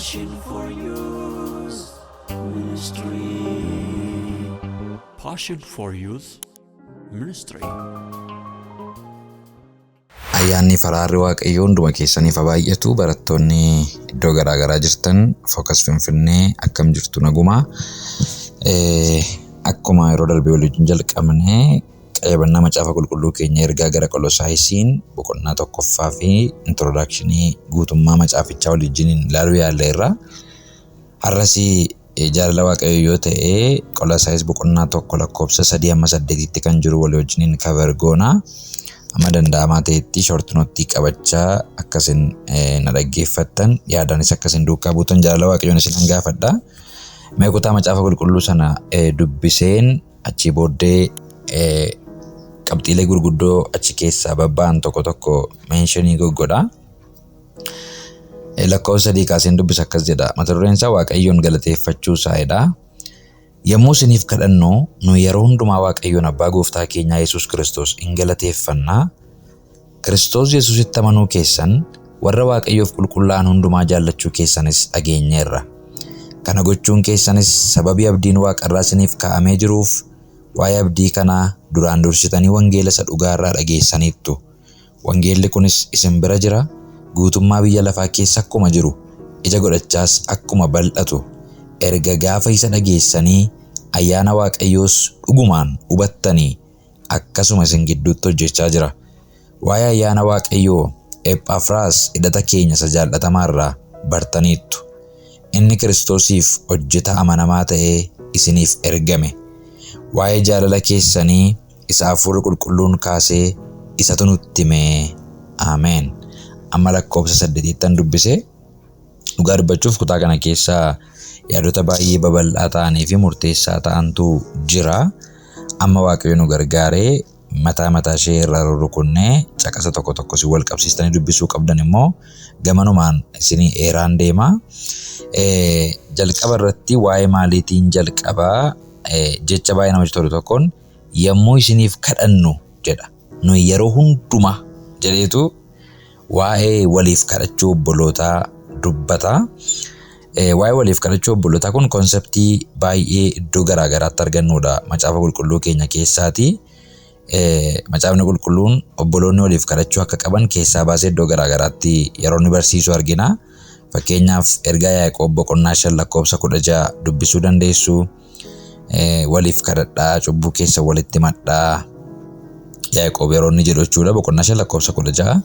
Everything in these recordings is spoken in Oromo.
Passion for Youth Ministry. Passion for Youth Ministry. Ayyaanni faraarri Waaqayyoo hunduma keessaniif haa baay'atu. Barattoonni iddoo garaa garaa jirtan Focus Finfinnee akkam jirtu nagumaa. Akkuma yeroo darbee waliin jalqabne qayyabannaa macaafa qulqulluu keenya ergaa gara Qolosaayisiin boqonnaa tokkoffaa fi introduction guutummaa macaafichaa waliin ilaaluu yaalleerra. Har'as jaalala Waaqayyoo yoo ta'e Qolosaayis boqonnaa 1 lakkoofsa 3 amma 8tti kan jiru walii wajjiniin cover goona. Amma danda'amaa ta'etti short note qabachaa akkasin na dhaggeeffattan yaadaanis akkasin duukaa buutan jaalala Waaqayyoon isin gaafadha. Mee kutaa macaafa qulqulluu sana dubbiseen achii booddee qabxiilee gurguddoo achi keessaa babba'an tokko tokko mention goggodha. Lakkoofsa 3 kaaseen dubbisa akkas jedha. Mata dureen isaa Waaqayyoon galateeffachuu isaadha. Yommuu isiniif kadhannu nu yeroo hundumaa Waaqayyoon Abbaa Gooftaa keenyaa Yesuus Kiristoos in galateeffannaa. Kiristoos Yesuusitti amanuu keessan warra Waaqayyoof qulqullaa'an hundumaa jaallachuu keessanis dhageenyeerra. Kana gochuun keessanis sababii abdiin waaqarraa isiniif kaa'amee jiruuf waa'ee abdii kanaa duraan dursitanii wangeela isa dhugaarraa dhageessaniittu. Wangeelli kunis isin bira jira, guutummaa biyya lafaa keessa akkuma jiru ija godhachaas akkuma bal'atu erga gaafa isa dhageessanii ayyaana Waaqayyoos dhugumaan hubattanii akkasuma isin gidduutti hojjechaa jira. Waa'ee ayyaana Waaqayyoo Ephafraas hidhata keenya isa jaallatamaarraa bartaniittu. Inni Kiristoosiif hojjeta amanamaa ta'ee isiniif ergame. Waa'ee jaalala keessanii isa Hafuurri Qulqulluun kaasee isatu nutti hime. Ameen. Amma lakkoofsa 8ttan dubbise. Dhugaa dubbachuuf kutaa kana keessa yaadota baay'ee babal'aa ta'anii fi murteessaa ta'antu jira. Amma Waaqayyo nu gargaaree mataa mataa ishee irraa rurrukunnee caqasa tokko tokko si wal qabsiistanii dubbisuu qabdan immoo gamanumaan isinii eeraan deema. Jalqaba irratti waa'ee maaliitiin jalqabaa jecha baay'ee namatti tolu tokkoon yommuu isiniif kadhannu jedha. Nuyi yeroo hundumaa jedheetu waa'ee waliif kadhachuu obbolootaa dubbata. Waa'ee waliif kadhachuu obbolootaa kun concept baay'ee iddoo garaa garaatti argannudha macaafa qulqulluu keenya keessaati. Macaafni qulqulluun obboloonni waliif kadhachuu akka qaban keessaa baasee iddoo garaa garaatti yeroo inni barsiisu argina. Fakkeenyaaf ergaa Yaaqoob boqonnaa 5 lakkoofsa 16 dubbisuu dandeessu. Waliif kadhadhaa, cubbuu keessa walitti madhaa. Yaaqoob yeroo inni jedhu jechuudha boqonnaa 5 lakkoofsa 16.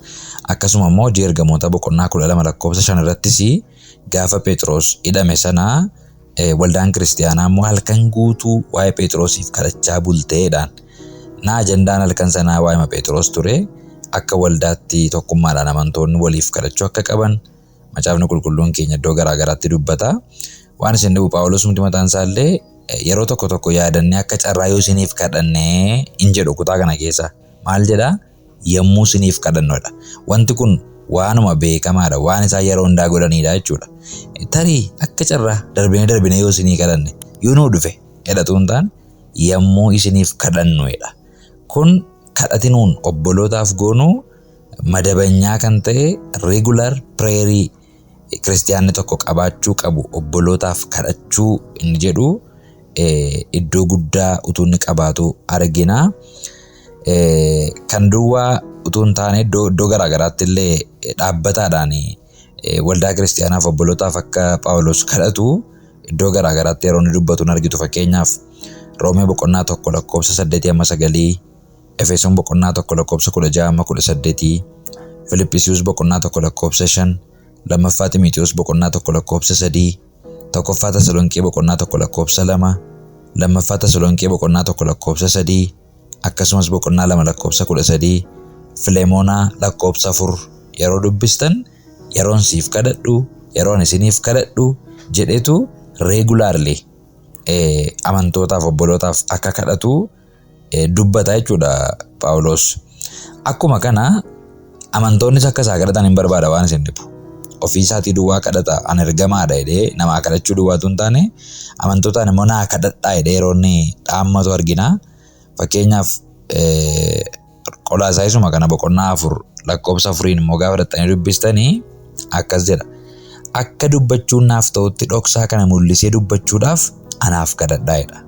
Akkasuma immoo hojii ergamoota boqonnaa 12 lakkoofsa 5 irrattis gaafa Phexros hidhame sana waldaan kiristiyaanaa immoo halkan guutuu waa'ee Phexrosiif kadhachaa bulteedhaan. Na ajandaan halkan sanaa waa'ee Phexros ture. Akka waldaatti tokkummaadhaan amantoonni waliif kadhachuu akka qaban macaafni qulqulluun keenya iddoo garaa garaatti dubbata. Waan isin dhibu Phaawulos miti mataan isaallee yeroo tokko tokko yaadannee akka carraa yoo isiniif kadhannee hin jedhu kutaa kana keessa. Maal jedhaa? Yommuu isiniif kadhannudha. Wanti kun waanuma beekamaadha. Waan isaan yeroo hundaa godhanidha jechuudha. Tarii akka carraa darbinee darbinee yoo isinii kadhanne yoo nuu dhufe jedhatu hin taane yommuu isiniif kadhannudha. Kun kadhatinuun obbolootaaf goonuu madabanyaa kan ta'e regular prayer kiristiyaanni tokko qabaachuu qabu obbolootaaf kadhachuu inni jedhu iddoo guddaa utuu inni qabaatu argina. Kan duwwaa utuu hin taane iddoo garaa garaatti illee dhaabbataadhaan waldaa kiristiyaanaaf obbolootaaf akka Phaawulos kadhatu iddoo garaa garaatti yeroo inni dubbatu hin argitu. Fakkeenyaaf Roomee boqonnaa 1 lakkoofsa 8 amma 9, Efesoon boqonnaa 1 lakkoofsa 16 amma 18, Filiphisiiyus boqonnaa 1 lakkoofsa 5, lammaffaa Ximiitiyoos boqonnaa 1 lakkoofsa 3, tokkoffaa Tasalonqee boqonnaa 1 lakkoofsa 2, lammaffaa Tasalonqee boqonnaa 1 lakkoofsa 3, akkasumas boqonnaa 2 lakkoofsa 13, Filemoonaa lakkoofsa 4 yeroo dubbistan yeroon siif kadhadhu, yeroon isiniif kadhadhu jedhetu regularly amantootaaf obbolootaaf akka kadhatu dubbata jechuudha Phaawulos. Akkuma kana amantoonnis akka isaa kadhatan hin barbaada waan isin dhibu. Ofii isaatii duwwaa kadhata an ergamaadha jedhee namaa kadhachuu duwwaatu hin taane amantootaan immoo naa kadhadhaa jedhee yeroo inni dhaammatu argina. Fakkeenyaaf Qolaasaayisuma kana boqonnaa 4 lakkoofsa 4 immoo gaafa dhaxxanii dubbistanii akkas jedha. Akka dubbachuun naaf ta'utti dhoksaa kana mul'isee dubbachuudhaaf anaaf kadhadhaa jedha.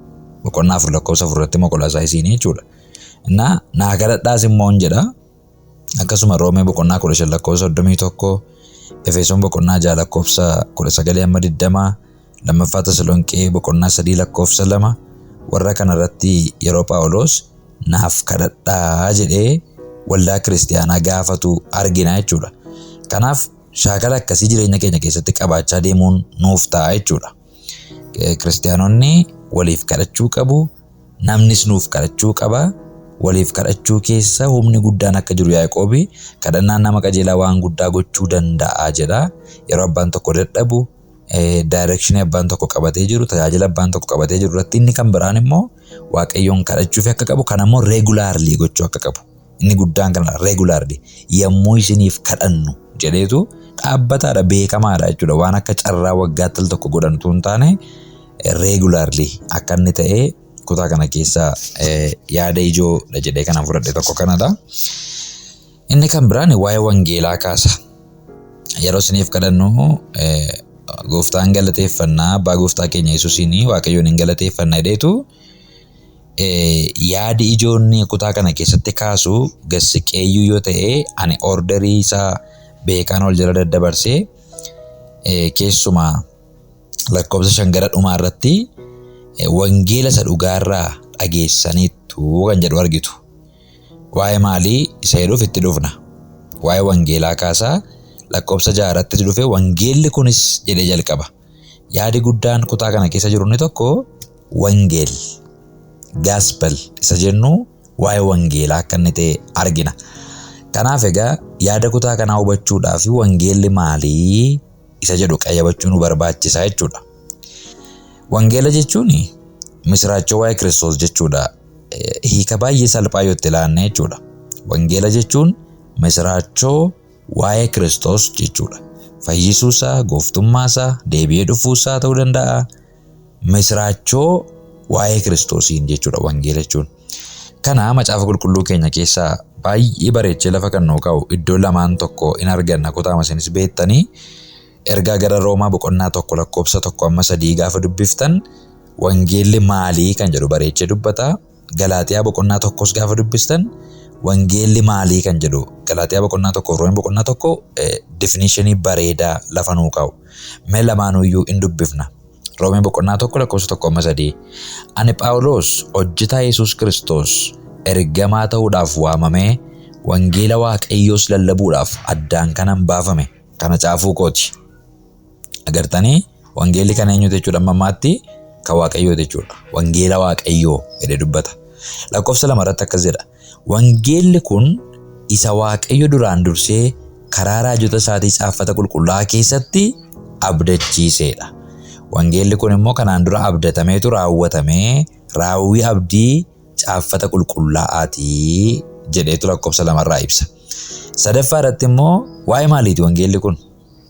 Boqonnaa 4 lakkoofsa 4 irratti immoo Qolaasaayisiin jechuudha. Innaa naa kadhadhaas immoo hin jedha. Akkasuma Roomee boqonnaa 15 lakkoofsa 31, Efesoon boqonnaa 6 lakkoofsa 19 hamma 20, lammaffaa Tasalonqee boqonnaa 3 lakkoofsa 2 warra kana irratti yeroo Phaawulos naaf kadhadhaa jedhee waldaa kiristiyaanaa gaafatu argina jechuudha. Kanaaf shaakala akkasii jireenya keenya keessatti qabaachaa deemuun nuuf ta'a jechuudha. Kiristiyaanonni waliif kadhachuu qabu, namnis nuuf kadhachuu qaba. Waliif kadhachuu keessa humni guddaan akka jiru Yaaqoobi kadhannaan nama qajeelaa waan guddaa gochuu danda'a jedha. Yeroo abbaan tokko dadhabu, directionii abbaan tokko qabatee jiru, tajaajila abbaan tokko qabatee jiru irratti inni kan biraan immoo Waaqayyoon kadhachuuf akka qabu, kan ammoo regularly gochuu akka qabu. Inni guddaan kana regularly yommuu isiniif kadhannu jedheetu dhaabbataadha, beekamaadha jechuudha. Waan akka carraa waggaatti al tokko godhan utuu hin taane regularly akka inni ta'e kutaa kana keessaa yaada ijoodha jedhee kanan fudhadhe tokko kanadha. Inni kan biraan waa'ee wangeelaa kaasa. Yeroo isiniif kadhannu gooftaan galateeffannaa, abbaa gooftaa keenya Yesuusiin Waaqayyoon hin galateeffanna jedheetu yaadi ijoonni kutaa kana keessatti kaasu gassiqeeyyuu yoo ta'e ani orderii isaa beekaan ol jala daddabarsee keessumaa lakkoofsa 5 gara dhumaa irratti wangeela isa dhugaarraa dhageessaniittu kan jedhu argitu. Waa'ee maalii isa jedhuuf itti dhufna. Waa'ee wangeelaa kaasaa lakkoofsa 6 irratti dhufe wangeelli kunis jedhee jalqaba. Yaadi guddaan kutaa kana keessa jiru inni tokko wangeel, gospel isa jennu waa'ee wangeelaa akka inni ta'e argina. Kanaaf egaa yaada kutaa kanaa hubachuudhaaf wangeelli maalii isa jedhu qayyabachuu nu barbaachisa jechuudha. Wangeela jechuun misiraachoo waa'ee Kiristoos jechuudha. Hiika baay'ee salphaa yoo itti ilaanne jechuudha. Wangeela jechuun misiraachoo waa'ee Kiristoos jechuudha. Fayyisuusaa, gooftummaasaa, deebi'ee dhufuusaa ta'uu danda'a. Misiraachoo waa'ee Kiristoosiin jechuudha wangeela jechuun. Kana macaafa qulqulluu keenya keessaa baay'ee bareechee lafa kan nuu kaa'u iddoo lamaan tokko in arganna kutaama isinis beektanii. Ergaa gara Roomaa boqonnaa 1 lakkoofsa 1 amma 3 gaafa dubbiftan wangeelli maalii kan jedhu bareechee dubbata. Galaatiyaa boqonnaa tokkos gaafa dubbistan wangeelli maalii kan jedhu Galaatiyaa boqonnaa 1 Roomee boqonnaa 1 definitionii bareedaa lafa nuu kaa'u. Mee lamaanuyyuu in dubbifna. Roomee boqonnaa 1 lakkoofsa 1 amma 3. Ani Phaawulos hojjetaa Yesuus Kiristoos ergamaa ta'uudhaaf waamamee wangeela Waaqayyoos lallabuudhaaf addaan kanan baafame kana caafuu kooti. Agartanii wangeelli kan eenyuti jechuudha amma ammaatti kan Waaqayyooti jechuudha. Wangeela Waaqayyoo jedhee dubbata. Lakkoofsa 2 irratti akkas jedha. Wangeelli kun isa Waaqayyo duraan dursee karaa raajota isaatii caaffata qulqullaa'aa keessatti abdachiiseedha. Wangeelli kun immoo kanaan dura abdatameetu raawwatamee raawwii abdii caaffata qulqullaa'aati jedheetu lakkoofsa lamarraa ibsa. Sadaffaa irratti immoo waa'ee maaliiti wangeelli kun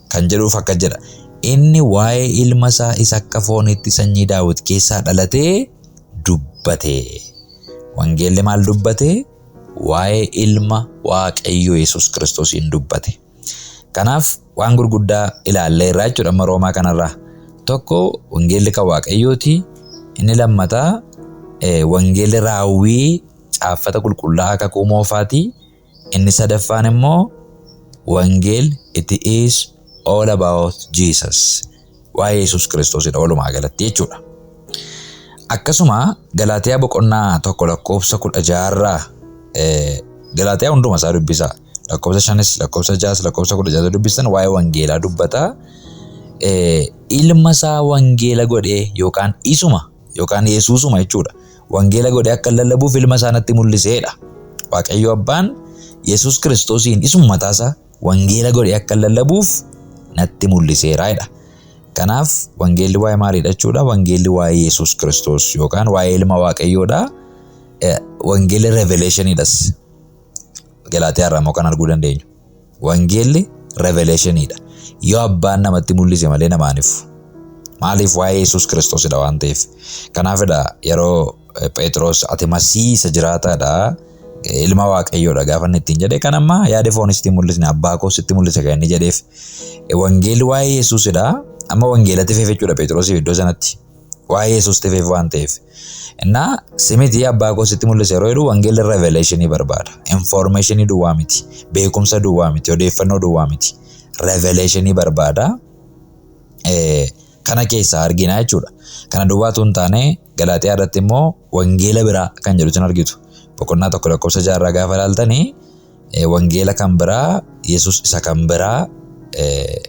kan jedhuuf akkas jedha. Inni waa'ee ilma isaa isa akka fooniitti sanyii Daawit keessaa dhalatee dubbate. Wangeelli maal dubbate? Waa'ee ilma Waaqayyo Yesuus Kiristoosiin dubbate. Kanaaf waan gurguddaa ilaalleerra jechuudha amma Roomaa kanarraa. Tokko wangeelli kan Waaqayyooti. Inni lammataa wangeelli raawwii caaffata qulqullaa'aa kakuu moofaati. Inni sadaffaan immoo wangeel it is all about Jesus. Waa'ee Yesuus Kiristoosidha walumaa galatti jechuudha. Akkasuma Galaatiyaa boqonnaa 1 lakkoofsa 16 irraa Galaatiyaa hunduma isaa dubbisaa. Lakkoofsa 5s lakkoofsa 6s lakkoofsa 16 dubbistan waa'ee wangeelaa dubbata. Ilma isaa wangeela godhee yookaan isuma yookaan Yesuusuma jechuudha. Wangeela godhee akka lallabuuf ilma isaa natti mul'iseedha. Waaqayyo Abbaan Yesuus Kiristoosiin isuma mataa isaa wangeela godhee akka lallabuuf natti mul'iseera jedha. Kanaaf wangeelli waa'ee maaliidha jechuudha? Wangeelli waa'ee Yesuus Kiristoos yookaan waa'ee ilma Waaqayyoodha. Wangeelli revelationiidhas. Galaatiyaa irraa immoo kan arguu dandeenyu. Wangeelli revelationiidha. Yoo abbaan namatti mul'ise malee namaan ifu. Maaliif waa'ee Yesuus Kiristoosidha waan ta'eef. Kanaafidha yeroo Phexros ati Masii isa jiraataadha ilma Waaqayyoodha gaafa inni ittiin jedhe kan amma yaada foonis itti mul'isne abbaa koos itti mul'ise kan inni jedheef. Wangeelli waa'ee Yesuusidha. Amma wangeelatti feef jechuudha Phexrosiif iddoo sanatti. Waa'ee Yesuus feef waan ta'eef. Innaa simiti abbaa koo sitti mul'ise yeroo jedhu wangeelli revelationii barbaada. Informationii duwwaa miti. Beekumsa duwwaa miti. Odeeffannoo duwwaa miti. Revelationii barbaada. Kana keessaa argina jechuudha. Kana duwwaatu hin taane Galaatiyaa irratti immoo wangeela biraa kan jedhu sin argitu. Boqonnaa 1 lakkoofsa 6 irraa gaafa ilaaltanii wangeela kan biraa Yesuus isa kan biraa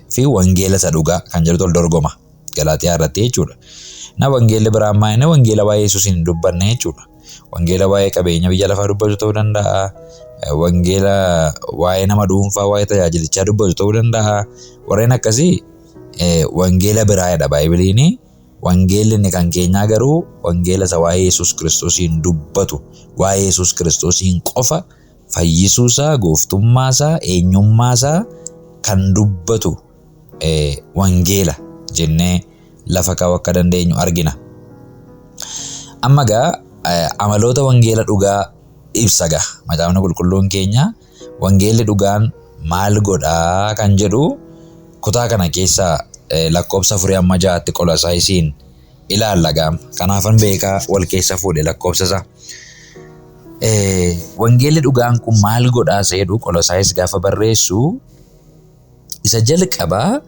fi wangeela isa dhugaa kan jedhutu wal dorgoma Galaatiyaa irratti jechuudha. Na wangeelli biraa ammaa inni wangeela waa'ee Yesuus hin dubbanne jechuudha. Wangeela waa'ee qabeenya biyya lafaa dubbatu ta'uu danda'a. Wangeela waa'ee nama dhuunfaa waa'ee tajaajilichaa dubbatu ta'uu danda'a. Warreen akkasii wangeela biraa jedha Baaybiliin. Wangeelli inni kan keenyaa garuu wangeela isa waa'ee Yesuus Kiristoosiin dubbatu, waa'ee Yesuus Kiristoosiin qofa fayyisuusaa, gooftummaasaa, eenyummaasaa kan dubbatu wangeela jennee lafa kaa'uu akka dandeenyu argina. Amma gaa amaloota wangeela dhugaa ibsa gaa macaafni qulqulluun keenya wangeelli dhugaan maal godhaa kan jedhu kutaa kana keessaa lakkoofsa 4 amma 6tti Qolosaayisiin ilaalla gaam. Kanaafan beekaa wal keessa fuudhe lakkoofsa isaa. Wangeelli dhugaan kun maal godhaa isa jedhu Qolosaayis gaafa barreessu isa jalqabaa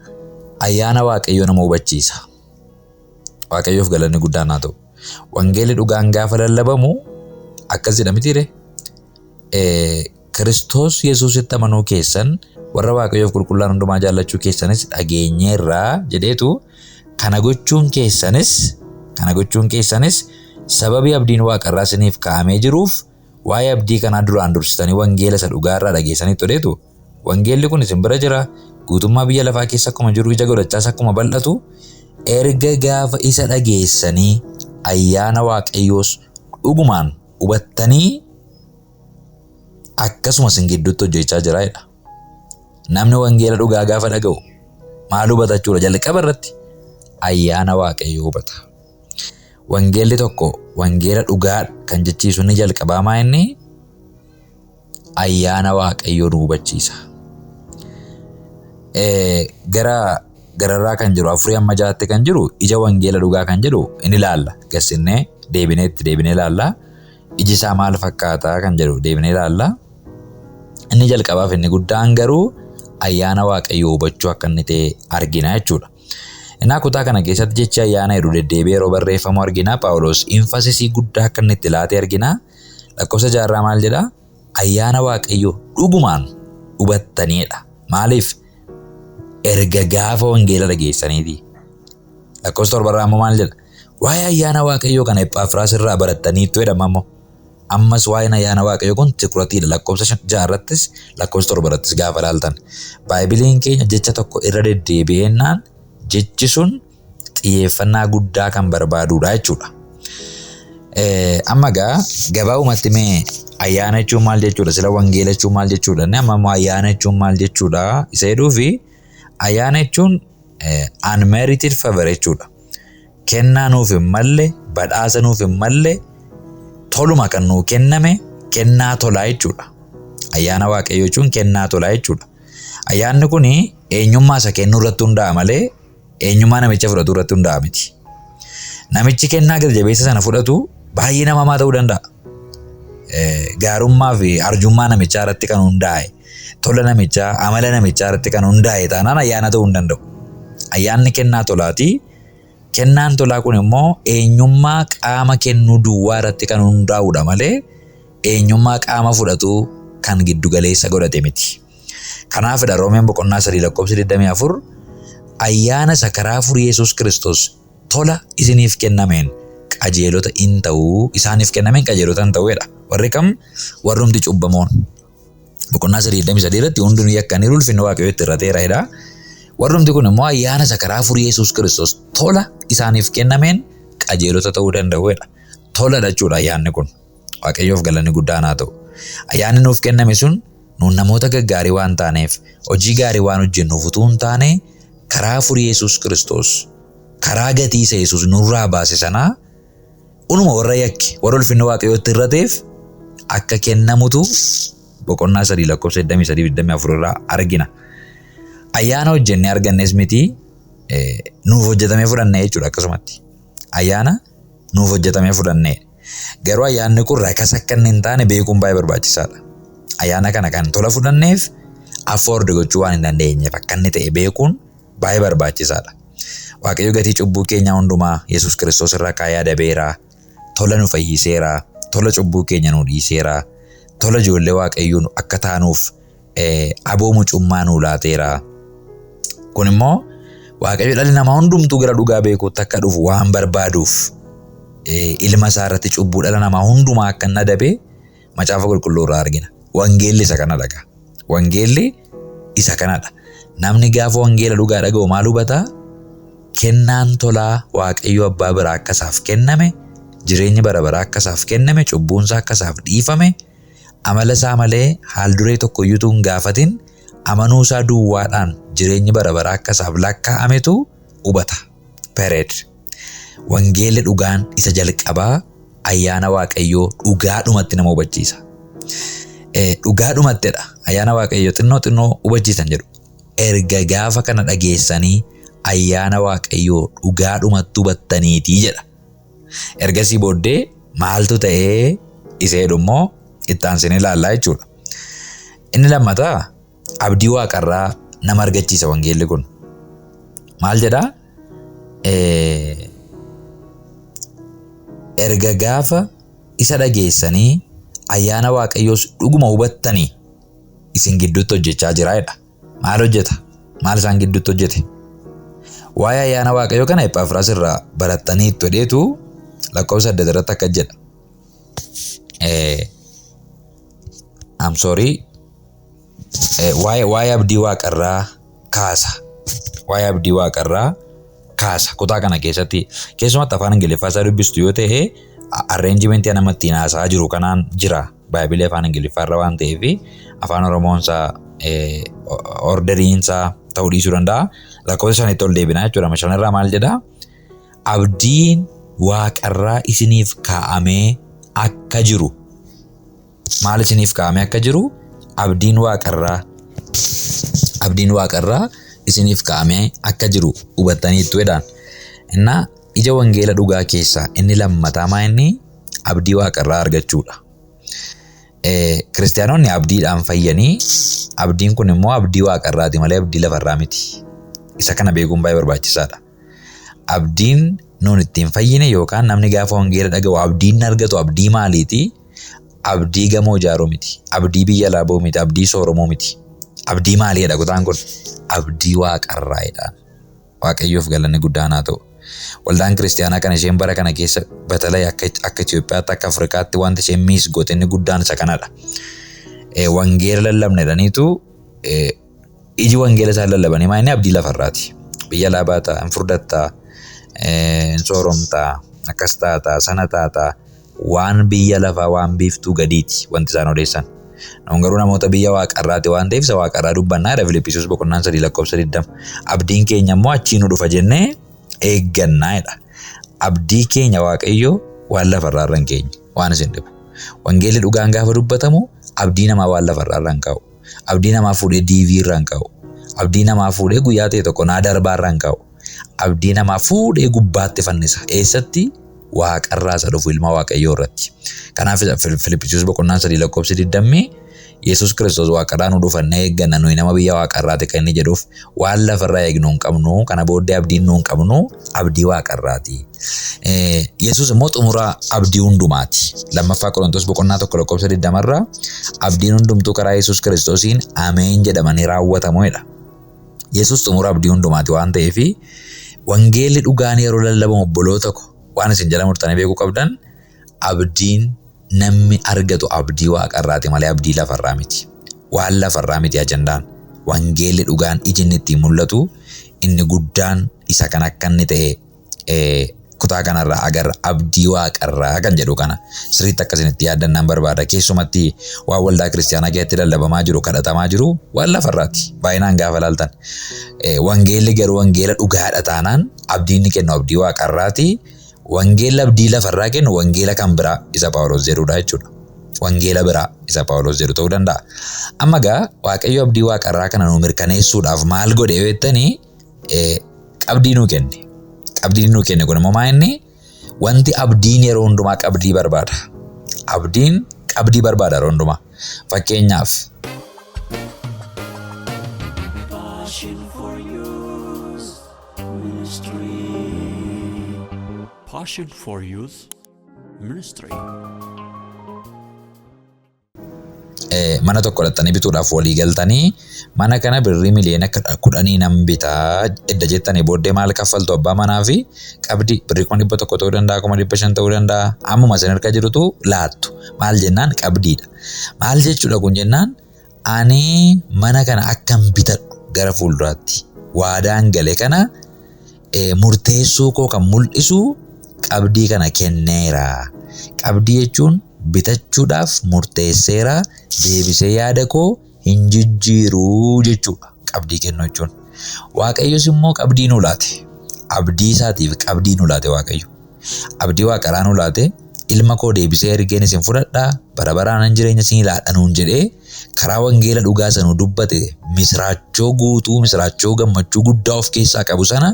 ayyaana Waaqayyoo nama hubachiisa. Waaqayyoof galanni guddaan haa ta'u. Wangeelli dhugaan gaafa lallabamu akkas jedha mitiire? Kiristoos Yesuusitti amanuu keessan warra Waaqayyoof qulqullaan hundumaa jaallachuu keessanis dhageenyeerra jedheetu kana gochuun keessanis kana gochuun keessanis sababii abdiin waaqarraa isiniif kaa'amee jiruuf waa'ee abdii kanaa duraan dursitanii wangeela isa dhugaarraa dhageessanitti jedheetu wangeelli kun isin bira jira guutummaa biyya lafaa keessa akkuma jiru ija godhachaas akkuma bal'atu erga gaafa isa dhageessanii ayyaana Waaqayyoos dhugumaan hubattanii akkasuma isin gidduutti hojjechaa jira jedha. Namni wangeela dhugaa gaafa dhaga'u maal hubata jechuudha? Jalqaba irratti ayyaana Waaqayyoo hubata. Wangeelli tokko wangeela dhugaa kan jechiisu inni jalqabaa maa inni ayyaana Waaqayyoo nu hubachiisa. Gara gararraa kan jiru 4 amma 6tti kan jiru ija wangeela dhugaa kan jedhu in ilaalla. Gassinnee deebinee itti deebinee ilaalla. Iji isaa maal fakkaataa kan jedhu deebinee ilaalla. Inni jalqabaaf inni guddaan garuu ayyaana Waaqayyoo hubachuu akka inni ta'e argina jechuudha. Innaa kutaa kana keessatti jechi ayyaana jedhu deddeebi'ee yeroo barreeffamu argina. Phaawulos infasisii guddaa akka inni itti laate argina. Lakkoofsa 6 maal jedha? Ayyaana Waaqayyoo dhugumaan hubattaniidha. Maaliif? Erga gaafa wangeela dhageessaniiti. Lakkoofsa 7 immoo maal jedha? Waa'ee ayyaana Waaqayyoo kana Ephaafiraas irraa barattaniittu jedhama ammoo. Ammas waa'een ayyaana Waaqayyoo kun tikuratiidha. Lakkoofsa 6 irrattis lakkoofsa 7 irrattis gaafa ilaaltan. Baaybiliin keenya jecha tokko irra deddeebi'eennaan jechi sun xiyyeeffannaa guddaa kan barbaadudha jechuudha. Amma egaa gabaabumatti mee ayyaana jechuun maal jechuudha? Sila wangeela jechuun maal jechuudha? Inni amma immoo ayyaana jechuun maal jechuudha? Isa jedhuu fi ayyaana jechuun unmerited favor jechuudha. Kennaa nuuf hin malle, badhaasa nuuf hin malle, toluma kan nuu kenname kennaa tolaa jechuudha. Ayyaana Waaqayyoo jechuun kennaa tolaa jechuudha. Ayyaanni kun eenyummaa isa kennuu irratti hundaa'a malee eenyummaa namicha fudhatu irratti hundaa'a miti. Namichi kennaa gati jabeessa sana fudhatu baay'ee nama hamaa ta'uu danda'a. Gaarummaa fi arjummaa namichaa irratti kan hundaa'e, tola namichaa, amala namichaa irratti kan hundaa'e taanaan ayyaana ta'uu hin danda'u. Ayyaanni kennaa tolaati. Kennaan tolaa kun immoo eenyummaa qaama kennuu duwwaa irratti kan hundaa'udha malee eenyummaa qaama fudhatuu kan giddu galeessa godhate miti. Kanaafidha Roomeen boqonnaa 3 lakkoofsi 24 ayyaana isa karaa furii Yesuus Kiristoos tola isiniif kennameen qajeelota in ta'u isaaniif kennameen qajeelota in ta'u jedha. Warri kam? Warrumti cubbamoon. Boqonnaa 3 23 irratti hundinuu yakkaniiru ulfinni Waaqayyoo itti irrateera jedha. Warrumti kun immoo ayyaana isa karaa furii Yesuus Kiristoos tola isaaniif kennameen qajeelota ta'uu danda'u jedha. Tola jechuudha ayyaanni kun. Waaqayyoof galanni guddaan haa ta'u. Ayyaanni nuuf kenname sun nuun namoota gaggaarii waan taaneef hojii gaarii waan hojjennuuf utuu hin taane karaa furii Yesuus Kiristoos karaa gatii isa Yesuus nurraa baase sanaa unuma warra yakke warra ulfinni Waaqayyootti irrateef akka kennamutu boqonnaa 3 lakkoofsa 23 24 irraa argina. Ayyaana hojjennee argannes miti, nuuf hojjetamee fudhanne jechuudha akkasumatti. Ayyaana nuuf hojjetamee fudhanne. Garuu ayyaanni kun rakasa akka inni hin taane beekuun baay'ee barbaachisaadha. Ayyaana kana kan tola fudhanneef afford gochuu waan hin dandeenyeef akka inni ta'e beekuun baay'ee barbaachisaadha. Waaqayyo gatii cubbuu keenyaa hundumaa Yesuus Kiristoos irra kaa'ee adabeera. Tola nu fayyiseera. Tola cubbuu keenya nu dhiiseera. Tola ijoollee Waaqayyoo akka taanuuf aboo mucummaa nuu laateera. Kun immoo Waaqayyo dhalli namaa hundumtuu gara dhugaa beekuutti akka dhufu waan barbaaduuf ilma isaa irratti cubbuu dhala namaa hundumaa akka inni adabe macaafa qulqulluu irraa argina. Wangeelli isa kanadha gaa. Wangeelli isa kanadha. Namni gaafa wangeela dhugaa dhaga'u maal hubataa? Kennaan tolaa Waaqayyo abbaa biraa akka isaaf kenname, jireenyi bara baraa akka isaaf kenname, cubbuun isaa akka isaaf dhiifame, amala isaa malee haal duree tokko iyyuu utuu hin gaafatin amanuu isaa duwwaadhaan jireenyi bara baraa akka isaaf lakkaa'ametu hubata. Period. Wangeelli dhugaan isa jalqabaa ayyaana Waaqayyoo dhugaadhumatti nama hubachiisa. Dhugaadhumattidha. Ayyaana Waaqayyoo xinnoo xinnoo hubachiisan jedhu. Erga gaafa kana dhageessanii ayyaana Waaqayyoo dhugaadhumatti hubattaniitii jedha. Ergasii booddee maaltu ta'ee isa jedhu immoo itti aansinee ilaallaa jechuudha. Inni lammataa abdii waaqarraa nama argachiisa wangeelli kun. Maal jedhaa? Erga gaafa isa dhageessanii ayyaana Waaqayyoos dhuguma hubattanii isin gidduutti hojjechaa jira jedha. Maal hojjeta? Maal isaan gidduutti hojjete? Waa'ee ayyaana Waaqayyoo kana Ephaafiraas irraa barattanii itti hodheetu lakkoofsa 8 irratti akka jedha. I'm sorry. Waa'ee abdii waaqarraa kaasa. Waa'ee abdii waaqarraa kaasa. Kutaa kana keessatti keessumatti afaan Ingiliffaa isaa dubbistu yoo ta'e arreenjimentii nama ittiin haasa'aa jiru kanaan jira. Baay'ibilee afaan Ingiliffaa irra waan ta'eef afaan Oromoon isaa orderiin isaa ta'uu dhiisuu danda'a. Lakkoofsa shanitti ol deebinaa jechuudha. Shanirraa maal jedhaa? Abdiin waaqarraa isiniif kaa'amee akka jiru. Maal isiniif kaa'amee akka jiru? Abdiin waaqarraa. Abdiin waaqarraa isiniif kaa'amee akka jiru hubattaniittu jedhaan. Innaa ija wangeela dhugaa keessaa inni lammataa maa inni abdii waaqarraa argachuudha. Kiristaanonni abdiidhaan fayyanii abdiin kun immoo abdii waaqarraati malee abdii lafarraa miti. Isa kana beekuun baay'ee barbaachisaadha. Abdiin nuun ittiin fayyine yookaan namni gaafa wangeela dhaga'u abdiin argatu abdii maaliiti? Abdii gamoo ijaaruu miti. Abdii biyya alaa ba'uu miti. Abdii sooromuu miti. Abdii maaliidha kutaan kun? Abdii waaqarraa'edha. Waaqayyoof galanni guddaan haa ta'u. Waldaan kiristaanaa kan isheen bara kana keessa batalay akka Itoophiyaatti akka Afrikaatti wanti isheen miis goote inni guddaan isa kanadha. Wangeela lallabne jedhaniitu iji wangeela isaan lallabanii maa inni abdii lafarraati. Biyya alaa baataa, hin furdattaa, hin sooromtaa, akkas taataa, sana taataa waan biyya lafaa waan biiftuu gadiiti wanti isaan odeessan. Nuun garuu namoota biyya waaqarraati waan ta'eef isa waaqarraa dubbannaa jedha Filiphisius boqonnaan 3 lakkoofsa 20. Abdiin keenya immoo achii nu dhufa jennee eeggannaa jedha. Abdii keenya Waaqayyo waan lafarraa irra hin keenye waan isin dhibu. Wangeelli dhugaan gaafa dubbatamu abdii namaa waan lafarraa irra hin kaa'u. Abdii namaa fuudhee DV irra hin kaa'u. Abdii namaa fuudhee guyyaa ta'e tokko naa darbaa irra hin kaa'u. Abdii namaa fuudhee gubbaatti fannisa. Eessatti? Waaqarraa isa dhufu ilma Waaqayyoo irratti. Kanaaf Filiphisius boqonnaan 3 lakkoofsi 20 Yesuus Kiristoos waaqarraa nu dhufannee eegganna nuyi nama biyya waaqarraati kan inni jedhuuf waan lafarraa eegnu hin qabnu kana booddee abdiin nu hin qabnu abdii waaqarraati. Yesuus immoo xumura abdii hundumaati. Lammaffaa Qorontos boqonnaa 1 lakkoofsa 20 irraa abdiin hundumtuu karaa Yesuus Kiristoosiin ameen jedhamanii raawwatamu jedha. Yesuus xumura abdii hundumaati waan ta'eef wangeelli dhugaan yeroo lallabamu obboloota ko waan isin jala murtanii beekuu qabdan abdiin namni argatu abdii waaqarraati malee abdii lafarraa miti. Waan lafarraa miti ajandaan. Wangeelli dhugaan iji inni ittiin mul'atu inni guddaan isa kan akka inni ta'e kutaa kanarraa agarra abdii waaqarraa kan jedhu kana sirriitti akka isin itti yaaddan nan barbaada. Keessumatti waan waldaa kiristaanaa keessatti lallabamaa jiru kadhatamaa jiru waan lafarraati baay'inaan gaafa laaltan. Wangeelli garuu wangeela dhugaadha taanaan abdiin inni kennu abdii waaqarraati. Wangeelli abdii lafarraa kennu wangeela kan biraa isa Phaawulos jedhudha jechuudha. Wangeela biraa isa Phaawulos jedhu ta'uu danda'a. Amma egaa Waaqayyo abdii waaqarraa kana nu mirkaneessuudhaaf maal godhe yoo jettanii qabdii nuu kenne. Qabdiin nuu kenne kun immoo maa inni wanti abdiin yeroo hundumaa qabdii barbaada. Abdiin qabdii barbaada yeroo hundumaa. Fakkeenyaaf Passion for Youth Ministry. Passion for Youth Ministry. Mana tokko dhattanii bituudhaaf walii galtanii mana kana birrii miliyoona 10 nan bitaa edda jettanii booddee maal kaffaltu abbaa manaa fi qabdii birrii 100,000 ta'uu danda'a, 500,000 ta'uu danda'a, ammuma isin harka jirutu laattu. Maal jennaan qabdiidha. Maal jechuudha kun jennaan ani mana kana akkan bitadhu gara fuulduraatti waadaan gale kana murteessuu koo kan mul'isu qabdii kana kenneera. Qabdii jechuun bitachuudhaaf murteesseera, deebisee yaada koo hin jijjiiruu jechuudha qabdii kennuu jechuun. Waaqayyos immoo qabdii nuu laate. Abdii isaatiif qabdii nuu laate Waaqayyo. Abdii waaqaraa nuu laate, ilma koo deebisee ergeen isin fudhadhaa, bara baraanan jireenya isinii laadha nuun jedhee karaa wangeela dhugaa sanuu dubbate, misiraachoo guutuu, misiraachoo gammachuu guddaa of keessaa qabu sana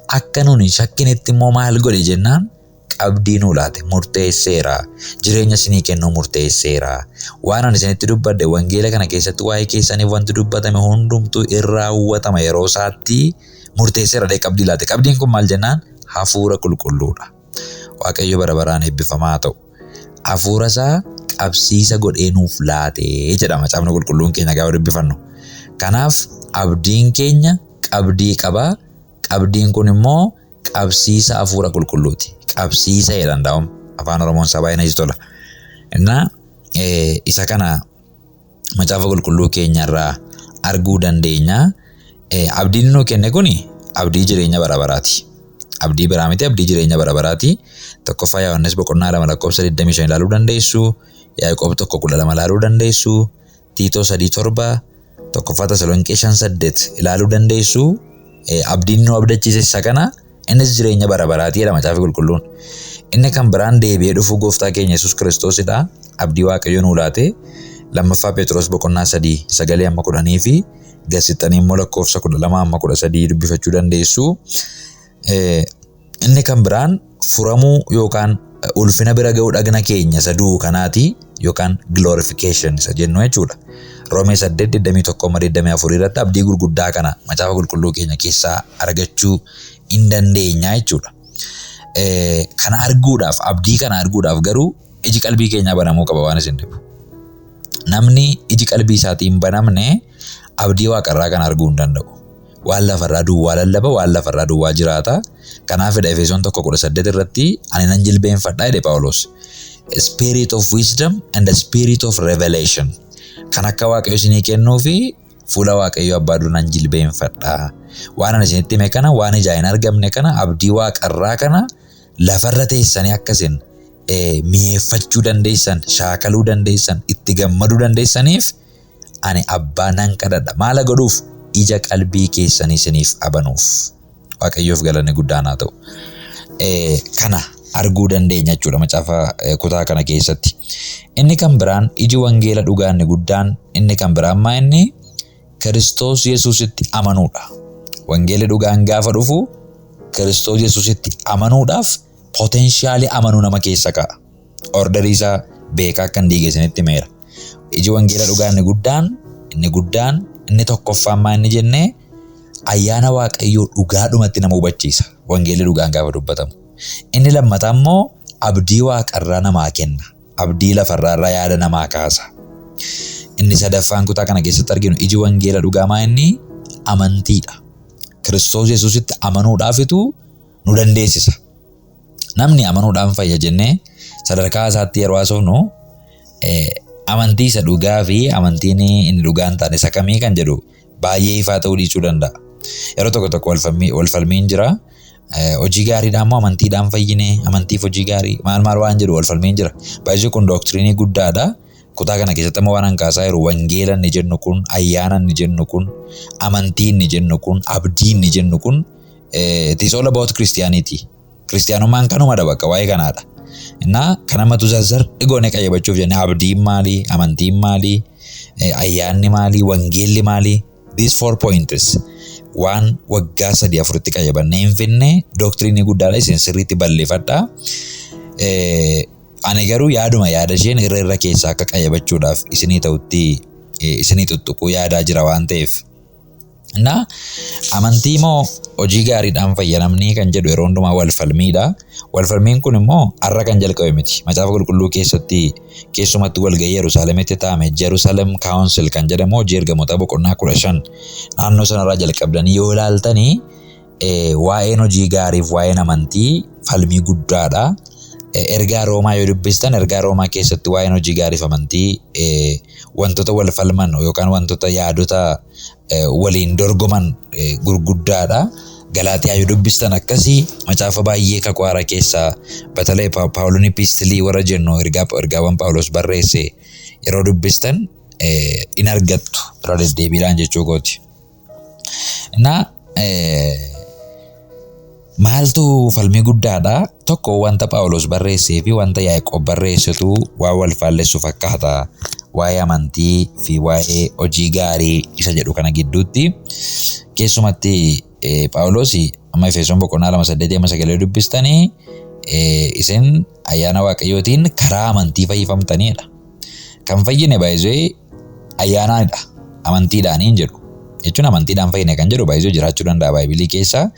akka nuun hin shakkinetti immoo maal godhe jennaan qabdii nuu laate. Murteesseera, jireenya isinii kennuu murteesseera. Waan ani isinitti dubbadhe wangeela kana keessatti waa'ee keessaniif wanti dubbatame hundumtuu in raawwatama yeroo isaatti murteesseera dhee qabdii laate. Qabdiin kun maal jennaan hafuura qulqulluudha. Waaqayyo bara baraan eebbifamaa haa ta'u. Hafuura isaa qabsiisa godhee nuuf laate jedha macaafni qulqulluun keenya gaafa dubbifannu. Kanaaf abdiin keenya qabdii qaba. Qabdiin kun immoo qabsiisa hafuura qulqulluuti. Qabsiisa jedhan daa'um afaan Oromoon isaa baay'ee natti tola. Innaa isa kana macaafa qulqulluu keenyarraa arguu dandeenya. Abdiin nuu kenne kuni abdii jireenya bara baraati. Abdii biraa miti, abdii jireenya bara baraati. Tokkoffaa Yohaannis boqonnaa 2 lakkoofsa 25 ilaaluu dandeessu. Yaaqoob 1:12 ilaaluu dandeessu. Tiitoo 3:7, tokkoffaa Tasalonqee 5:8 ilaaluu dandeessu. Abdiin nu abdachiise isa kana, innis jireenya bara baraati jedha macaafi qulqulluun. Inni kan biraan deebi'ee dhufuu gooftaa keenya Yesuus Kiristoosidha. Abdii Waaqayyo nuu laate. Lammaffaa Phexros boqonnaa 3 sagalee amma 10 fi gassixanii immoo lakkoofsa 12 amma 13 dubbifachuu dandeessu. Inni kan biraan furamuu yookaan ulfina bira ga'uu dhagna keenya isa du'u kanaati yookaan glorification isa jennu jechuudha. Roomee 8 21 amma 24 irratti abdii gurguddaa kana macaafa qulqulluu keenya keessaa argachuu hin dandeenya jechuudha. Kana arguudhaaf, abdii kana arguudhaaf garuu iji qalbii keenyaa banamuu qaba waan isin dhibu. Namni iji qalbii isaatiin banamne abdii waaqarraa kana arguu hin danda'u. Waan lafarraa duwwaa lallaba, waan lafarraa duwwaa jiraata. Kanaafidha Efesoon 1:18 irratti ani nan jilbeenfadha jedhe Phaawulos. Spirit of wisdom and the spirit of revelation. Kan akka Waaqayyo isinii kennuu fi fuula Waaqayyo abbaa dura nan jilbeenfadha. Waan ani isinitti hime kana, waan ijaan hin argamne kana, abdii waaqarraa kana lafarra teessanii akkasin mi'eeffachuu dandeessan, shaakaluu dandeessan, itti gammaduu dandeessaniif ani abbaa nan kadhadha. Maala godhuuf? Ija qalbii keessanii isiniif abanuuf. Waaqayyoof galanni guddaan haa ta'u. Kana arguu dandeenya jechuudha macaafa kutaa kana keessatti. Inni kan biraan iji wangeela dhugaa inni guddaan inni kan biraan maa inni Kiristoos Yesuusitti amanuudha. Wangeelli dhugaan gaafa dhufu Kiristoos Yesuusitti amanuudhaaf potential amanuu nama keessa kaa'a. Orderii isaa beekaa akka hin diige isinitti himeera. Iji wangeela dhugaa inni guddaan inni tokkoffaan maa inni jennee ayyaana Waaqayyoo dhugaadhumatti nama hubachiisa. Wangeelli dhugaan gaafa dubbatamu. Inni lammataa immoo abdii waaqarraa namaa kenna. Abdii lafarraa irraa yaada namaa kaasa. Inni sadaffaan kutaa kana keessatti arginu iji wangeela dhugaa maa inni amantiidha. Kiristoos Yesuusitti amanuudhaafitu nu dandeessisa. Namni amanuudhaan fayya jennee sadarkaa isaatti yeroo haasofnu amantii isa dhugaa fi amantiin inni dhugaa hin taane isa kamii kan jedhu baay'ee ifaa ta'uu dhiisuu danda'a. Yeroo tokko tokko wal falmiin jira. Hojii gaariidhaan moo amantiidhaan fayyine, amantiif hojii gaarii maal maal waan jedhu wal falmiin jira. Baay'ee kun doctrine guddaadha. Kutaa kana keessatti immoo waan an kaasaa jiru wangeela inni jennu kun, ayyaana inni jennu kun, amantii inni jennu kun, abdii inni jennu kun, it is all about Christianity. Kiristiyaanummaan kanumadha, bakka waa'ee kanaadha. Innaa kan ammatu zazzar goonee qayyabachuuf jennee abdiin maalii, amantiin maalii, ayyaanni maalii, wangeelli maalii, these four points waan waggaa sadii afuritti qayyabannee hin finne, doctrine guddaadha, isin sirriitti balleeffadhaa. Ani garuu yaaduma yaada isheen irra irra keessaa akka qayyabachuudhaaf isinii ta'utti isinii tuttuquu yaadaa jira waan ta'eef. Innaa amantii moo hojii gaariidhaan fayyadamnii kan jedhu yeroo hundumaa wal falmiidha. Wal falmiin kun immoo har'a kan jalqabe miti. Macaafa Qulqulluu keessatti, keessumatti walgahii Yerusaalemitti taa'ame, Jerusalem Council kan jedhamu, Hojii Ergamoota boqonnaa 15 naannoo sanarraa jalqabdanii yoo ilaaltanii, waa'een hojii gaariif waa'een amantii falmii guddaadha. Ergaa Roomaa yoo dubbistan, ergaa Roomaa keessatti waa'een hojii gaariif amantii wantoota wal falman yookaan wantoota yaadota waliin dorgoman gurguddaadha. Galaatiyaa yoo dubbistan akkasii, macaafa baay'ee Kakuu Haaraa keessaa batalee Paawuloon epistle warra jennu, ergaawwan Paawulos barreesse yeroo dubbistan in argattu irra deddeebiidhaan jechuu kooti. Innaa maaltu falmii guddaadha? Tokko wanta Phaawulos barreessee fi wanta Yaaqoob barreessetu waan wal faallessu fakkaata. Waa'ee amantii fi waa'ee hojii gaarii isa jedhu kana gidduutti, keessumatti Phaawulos amma Efesoon boqonnaa 2:8-9 dubbistanii, isin ayyaana Waaqayyootiin karaa amantii fayyifamtanidha. Kan fayyine baay'isee ayyaanaanidha. Amantiidhaan hin jedhu. Jechuun amantiidhaan fayyine kan jedhu baay'isee jiraachuu danda'a Baaybilii keessa.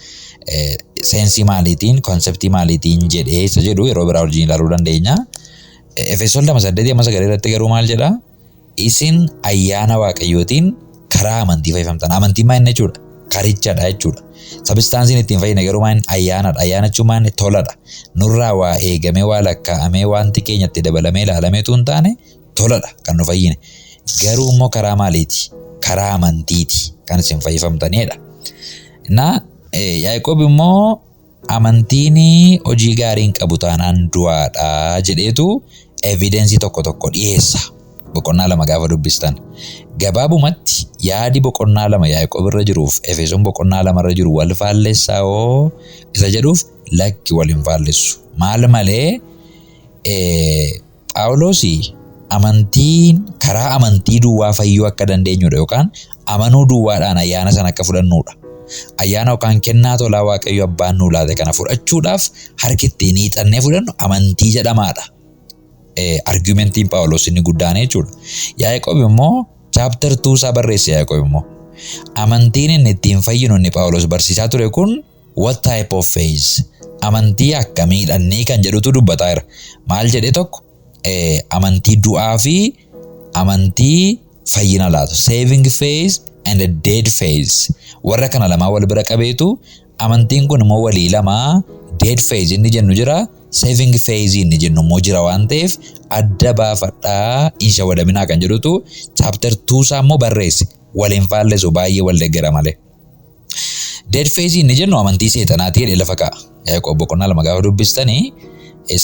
Sense maaliitiin, concept maaliitiin jedhee isa jedhu yeroo biraa wajjin ilaaluu dandeenya. Efesoon 2:8-9 irratti garuu maal jedhaa? Isin ayyaana Waaqayyootiin karaa amantii fayyifamtan. Amantiin maal jechuudha? Karichadha jechuudha. Substanceiin ittiin fayyine garuu maal? Ayyaanadha. Ayyaana jechuun maal? Toladha. Nurraa waa eegamee, waa lakkaa'amee, wanti keenya itti dabalamee ilaalameetu hin taane, toladha kan nu fayyine. Garuu immoo karaa maaliiti? Karaa amantiiti kan isin fayyifamtanidha. Na Yaaqoob immoo amantiin hojii gaarii hin qabu taanaan du'aadha jedheetu evidence tokko tokko dhiyeessa. Boqonnaa 2 gaafa dubbistan. Gabaabumatti yaadi boqonnaa 2 Yaaqoob irra jiruuf Efesoon boqonnaa 2 irra jiru wal faallessaa hoo isa jedhuuf, lakki, wal hin faallessu. Maal malee, Phaawulos amantiin karaa amantii duwwaa fayyuu akka dandeenyudha yookaan amanuu duwwaadhaan ayyaana sana akka fudhannudha. Ayyaana yookaan kennaa tolaa Waaqayyo Abbaan nuu laate kana fudhachuudhaaf harki ittiin hiixannee fudhannu amantii jedhamaadha. Argumentiin Phaawulos inni guddaan jechuudha. Yaaqoob immoo chapter 2 isaa barreesse. Yaaqoob immoo amantiin inni ittiin fayyinu inni Phaawulos barsiisaa ture kun what type of faith, amantii akkamiidhannii kan jedhutu dubbataa jira. Maal jedhee? Tokko amantii du'aa fi amantii fayyina laatu. Saving faith and a dead faith. Warra kana lamaa wal bira qabeetu, amantiin kun immoo walii lamaa, dead faith inni jennu jira, saving faith inni jennu immoo jira waan ta'eef adda baafadhaa, hin shawwadaminaa kan jedhutu chapter 2 isaa immoo barreesse. Waliin faallessu, baay'ee wal deeggara malee. Dead faith inni jennu amantii seexanaati jedhee lafa kaa'a. Yaaqoob boqonnaa 2 gaafa dubbistanii,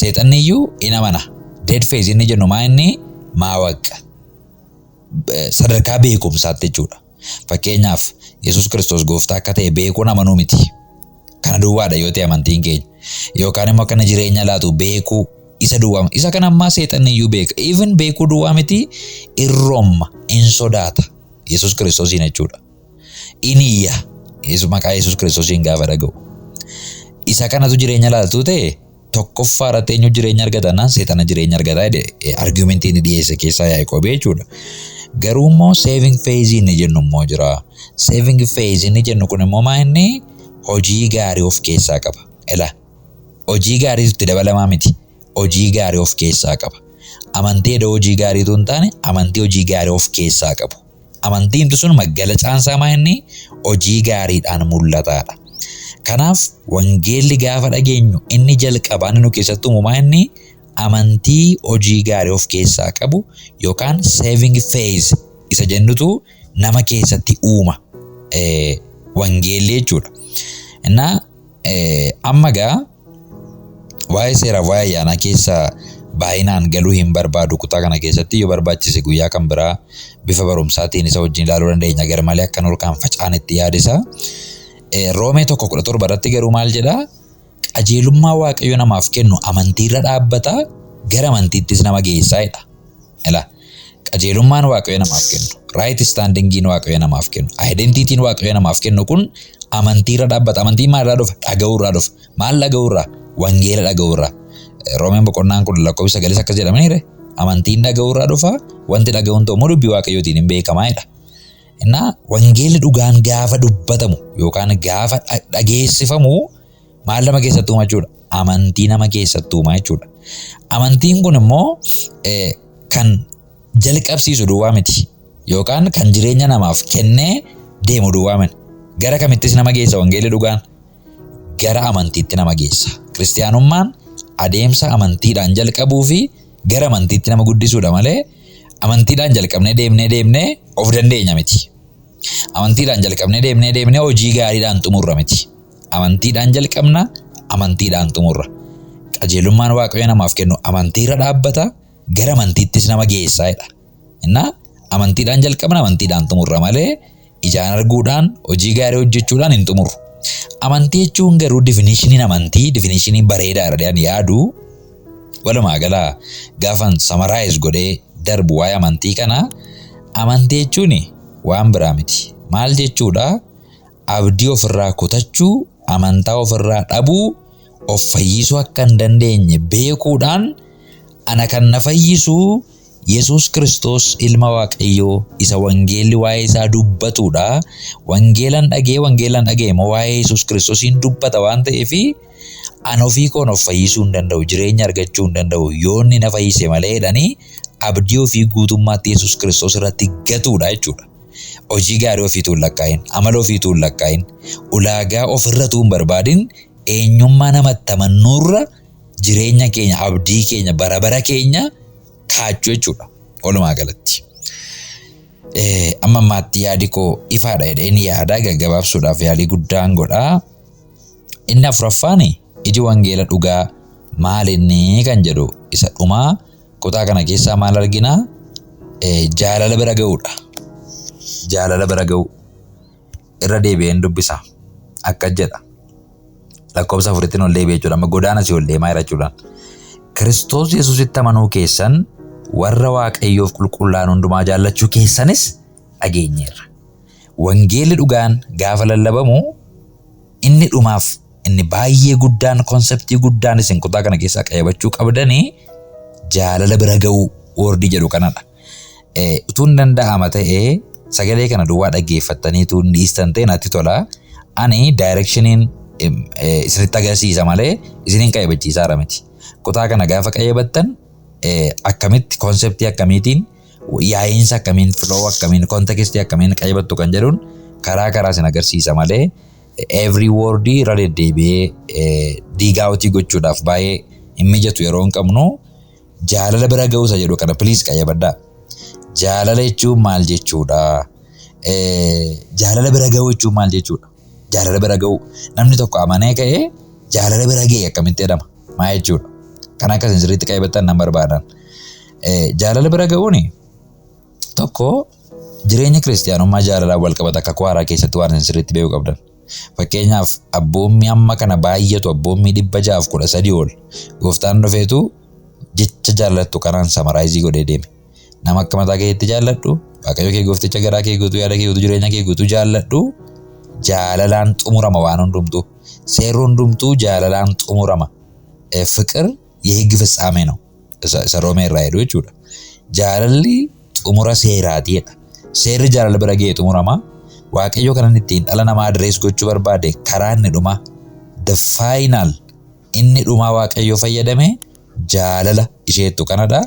seexanni iyyuu in amana. Dead faith inni jennu maa inni maawaqqa. Sadarkaa beekumsaatti jechuudha. Fakkeenyaaf, Yesuus Kiristoos gooftaa akka ta'e beekuun amanuu miti. Kana duwwaadha yoo ta'e amantiin keenya. Yookaan immoo akkana jireenya laatu beekuu isa duwwaa. Isa kana ammaa seexanni iyyuu beeka. Even beekuu duwwaa miti, irroomma, in sodaata. Yesuus Kiristoosiin jechuudha. Inni iyya. Maqaa Yesuus Kiristoosiin gaafa dhaga'u. Isa kanatu jireenya laatu ta'e, tokkoffaa irratti eenyu jireenya argata naan, seexana jireenya argata jedhe argumentii inni dhiyeesse keessaa Yaaqoob jechuudha. Garuu immoo saving faith inni jennu immoo jira. Saving faith inni jennu kun immoo maa inni hojii gaarii of keessaa qaba. Ela, hojii gaariitu itti dabalamaa miti. Hojii gaarii of keessaa qaba. Amantii edoo hojii gaariitu hin taane, amantii hojii gaarii of keessaa qabu. Amantiin sun maggalacaansaa maa inni hojii gaariidhaan mul'ataadha. Kanaaf wangeelli gaafa dhageenyu inni jalqabaan nu keessatti uumamaa inni amantii hojii gaarii of keessaa qabu yookaan saving faith isa jennutu nama keessatti uuma wangeelli jechuudha. Innaa amma gaa waa'ee seeraaf waa'ee ayyaanaa keessa baay'inaan galuu hin barbaadu kutaa kana keessatti. Yoo barbaachise guyyaa kan biraa bifa barumsaatiin isa wajjin ilaaluu dandeenya, gar malee akkan ol kaan facaan itti yaadisa. Roomee 1:17 irratti garuu maal jedhaa? Qajeelummaa Waaqayyo namaaf kennu amantiirra dhaabbata, gara amantiittis nama geessaa jedha. Ilaa, qajeelummaan Waaqayyo namaaf kennu, right standingiin Waaqayyo namaaf kennu, identityin Waaqayyo namaaf kennu kun amantiirra dhaabbata. Amantiin maalirraa dhufa? Dhaga'uurraa dhufa. Maal dhaga'uurraa? Wangeela dhaga'uurraa. Roomeen boqonnaan 10 lakkoofsa 9 akkas jedhamaniire. Amantiin dhaga'uurraa dhufa, wanti dhaga'uun ta'u immoo dubbii Waaqayyootiin hin beekamaa jedha. Innaa wangeelli dhugaan gaafa dubbatamu yookaan gaafa dhageessifamu maal nama keessatti uuma jechuudha? Amantii nama keessatti uuma jechuudha. Amantiin kun immoo kan jalqabsiisu duwwaa miti yookaan kan jireenya namaaf kennee deemu duwwaa miti. Gara kamittis nama geessa wangeelli dhugaan? Gara amantiitti nama geessa. Kiristiyaanummaan adeemsa amantiidhaan jalqabuu fi gara amantiitti nama guddisuudha malee amantiidhaan jalqabnee deemnee deemnee of dandeenya miti. Amantiidhaan jalqabnee deemnee deemnee hojii gaariidhaan xumurra miti. Amantiidhaan jalqabna, amantiidhaan xumurra. Qajeelummaan Waaqayyo namaaf kennu amantiirra dhaabbata, gara amantiittis nama geessaa jedha. Innaa amantiidhaan jalqabna, amantiidhaan xumurra malee ijaan arguudhaan, hojii gaarii hojjechuudhaan hin xumurru. Amantii jechuun garuu, definitioniin amantii definitionii bareedaadha jedhanii yaadu. Walumaa gala gaafan summarize godhee darbu waa'ee amantii kana, amantii jechuun waan biraa miti. Maal jechuudha? Abdii ofirraa kutachuu, amantaa ofirraa dhabuu, of fayyisuu akka hin dandeenye beekuudhaan, ana kan na fayyisu Yesuus Kiristoos ilma Waaqayyoo isa wangeelli waa'ee isaa dubbatudha. Wangeelan dhagee, wangeelan dhagee immoo waa'ee Yesuus Kiristoosiin dubbata waan ta'eef, ana ofii koon of fayyisuu hin danda'u, jireenya argachuu hin danda'u yoo inni na fayyise malee jedhanii abdii ofii guutummaatti Yesuus Kiristoos irratti gatuudha jechuudha. Hojii gaarii ofiituu hin lakkaa'in, amala ofiituu hin lakkaa'in, ulaagaa ofirratuu hin barbaadin, eenyummaa namatti amannuurra jireenya keenya, abdii keenya, bara bara keenya kaachuu jechuudha walumaa galatti. Amma ammaatti yaadi koo ifaadha jedheen yaada, gaggabaabsuudhaaf yaalii guddaan godhaa. Inni afuraffaan iji wangeela dhugaa maal inni kan jedhu isa dhumaa. Kutaa kana keessaa maal arginaa? Jaalala bira ga'uudha. Jaalala bira ga'uu. Irra deebi'een dubbisa. Akkas jedha. Lakkoofsa 4tti ol deebi'ee jechuudha. Amma godaana si ol deemaa jira jechuudha. Kiristoos Yesuusitti amanuu keessan, warra Waaqayyoof qulqullaa'an hundumaa jaallachuu keessanis dhageenyeerra. Wangeelli dhugaan gaafa lallabamu, inni dhumaaf inni baay'ee guddaan, conceptii guddaan isin kutaa kana keessaa qayyabachuu qabdanii jaalala bira ga'uu wordii jedhu kanadha. Utuu hin danda'ama ta'ee sagalee kana duwwaa dhaggeeffattanii utuu hin dhiistan ta'e natti tola. Ani directioniin isinitti agarsiisa malee isiniin qayyabachiisaara miti. Kutaa kana gaafa qayyabattan akkamitti, conceptii akkamiitiin, yaa'iinsa akkamiin, flow akkamiin, contextii akkamiin qayyabattu kan jedhuun karaa karaa isin agarsiisa malee every word irra deddeebi'ee dig outii gochuudhaaf baay'ee hin mijatu yeroo hin qabnu. Jaalala bira ga'uusa jedhu kana please qayyabadhaa. Jaalala jechuun maal jechuudha? Jaalala bira ga'uu jechuun maal jechuudha? Jaalala bira ga'uu, namni tokko amanee ka'ee jaalala bira ga'e akkamitti jedhama? Maal jechuudha? Kan akka isin sirriitti qayyabattan nan barbaadan. Jaalala bira ga'uuni tokko, jireenya kiristiyaanummaa jaalalaan wal qabata. Kakuu haaraa keessatti waan isin sirriitti beekuu qabdan. Fakkeenyaaf, abboommii amma kana baay'atu, abboommii 613 ol, gooftaan dhufeetu jecha jaallattu kanaan summarize godhee deeme. Nama akka mataa keetti jaalladhu, Waaqayyo kee goofticha garaa kee guutuu, yaada kee guutuu, jireenya kee guutuu jaalladhu. Jaalalaan xumurama waan hundumtuu. Seerri hundumtuu jaalalaan xumurama. ፍቅር የሕግ ፍጻሜ ነው. Isa Roomee irraa jedhu jechuudha. Jaalalli xumura seeraati jedha. Seerri jaalala bira ga'e xumurama. Waaqayyo kanan ittiin dhala namaa address gochuu barbaade karaa inni dhumaa, the final, inni dhumaa Waaqayyo fayyadame jaalala isheettu kanadha.